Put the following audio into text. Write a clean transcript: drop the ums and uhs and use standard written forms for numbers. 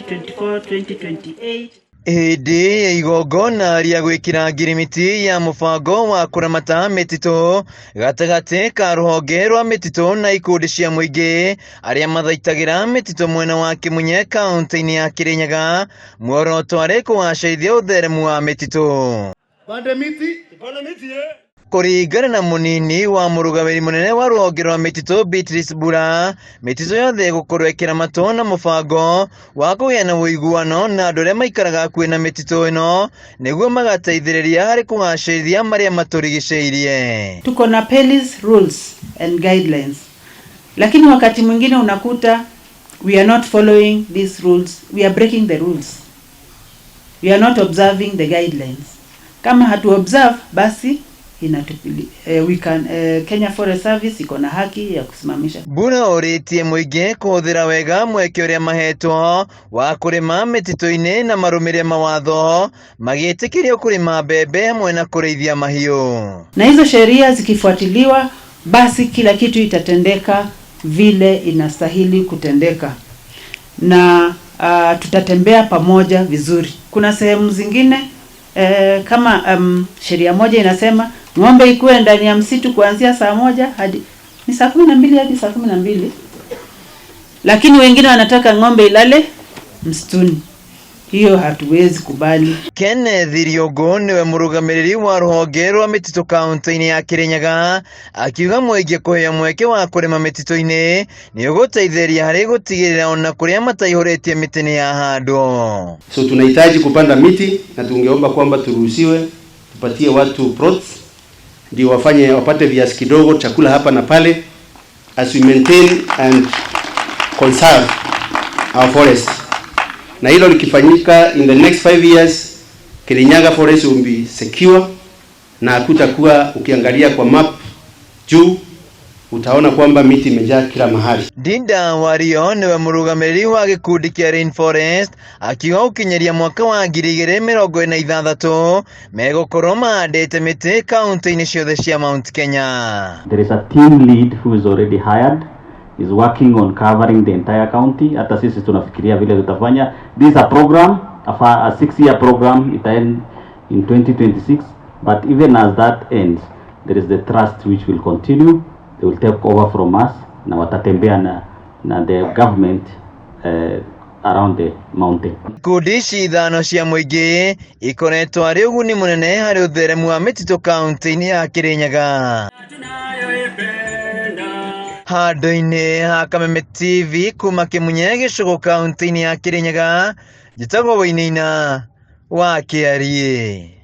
2024-2028. Hĩndĩ ya igongona rĩa gwĩkĩra ngirimiti ya mũbango wa kũramata mĩtitũ gatagatĩ ka rũhonge rwa mĩtitũ na ikundi cia mũingĩ arĩa mathaitagĩra mĩtitũ mwena wa Kĩmunye kaunti-inĩ ya Kĩrĩnyaga, muoroto arĩ kũgacĩrithia ũtheremu wa mĩtitũ. Pande miti. Pande miti eh. Kũringana na mũnini wa mũrũgamĩrĩri mũnene wa rũhonge rwa mĩtitũ Beatrice Mbura, mĩtitũ yothe ĩgũkorwo ĩkĩramatwo na mũbango wa kũgĩa na ũiguano na andũ arĩa maikaraga hakuhĩ na mĩtitũ ĩno nĩguo magateithĩrĩria harĩ kũgacĩrithia marĩa matũrigicĩirie. Tuko na police rules and guidelines, lakini wakati mwingine unakuta we are not following these rules, we are breaking the rules, we are not observing the guidelines. Kama hatu observe basi inatupili, we can, Kenya Forest Service iko na haki ya kusimamisha. Mbura ũrĩtie mũingĩ kũhũthĩra wega mweke ũrĩa mahetwo wa kũrĩma mĩtitũ-inĩ na marũmĩrĩre mawatho magĩtĩkĩrio kũrĩma mbembe hamwe na kũrĩithia mahiũ. Na hizo sheria zikifuatiliwa, basi kila kitu itatendeka vile inastahili kutendeka na tutatembea pamoja vizuri. Kuna sehemu zingine kama sheria moja inasema ng'ombe ikuwe ndani ya msitu kuanzia saa 1 hadi ni saa 12 hadi saa 12, lakini wengine wanataka ng'ombe ilale msituni. Hiyo hatuwezi kubali. Kenneth Riũngũ nĩwe mũrũgamĩrĩri wa rũhonge rwa mĩtitũ kaunti-inĩ ya Kĩrĩnyaga akiuga mũingĩ kũheo mweke wa kũrĩma mĩtitũ-inĩ nĩ ũgũteithĩrĩria harĩ gũtigĩrĩra ona kũrĩa mataihũrĩtie mĩtĩ nĩ yahandwo. So tunahitaji kupanda miti na tungeomba kwamba turuhusiwe tupatie watu plots ndio wafanye wapate viasi kidogo chakula hapa na pale as we maintain and conserve our forest. Na hilo likifanyika in the next 5 years, Kirinyaga forest will be secure na hakutakuwa, ukiangalia kwa map juu utaona kwamba miti imejaa kila mahali. Ndinda Wario nĩwe mũrũgamĩrĩri wa gĩkundi kĩa Rainforest akiuga gũkinyĩria mwaka wa 2026 megũkorwo mahandĩte mĩtĩ kaunti-inĩ ciothe cia Mount Kenya. There is a team lead who is already hired, is working on covering the entire county. Hata sisi tunafikiria vile tutafanya. This is a program, a 6-year program, it end in 2026, but even as that ends, there is the trust which will continue. They will take over from us na watatembea na the government around the mountain. Ikundi ici ithano cia mũingĩ ikoretwo arĩ ũguni mũnene harĩ ũtheremu wa mĩtitũ kaunti-inĩ ya Kĩrĩnyaga. Handũ-inĩ ha Kameme TV kuma Kĩmunye gĩcũgũ kaunti-inĩ ya Kĩrĩnyaga, njĩtagwo Wainaina wa Kĩariĩ.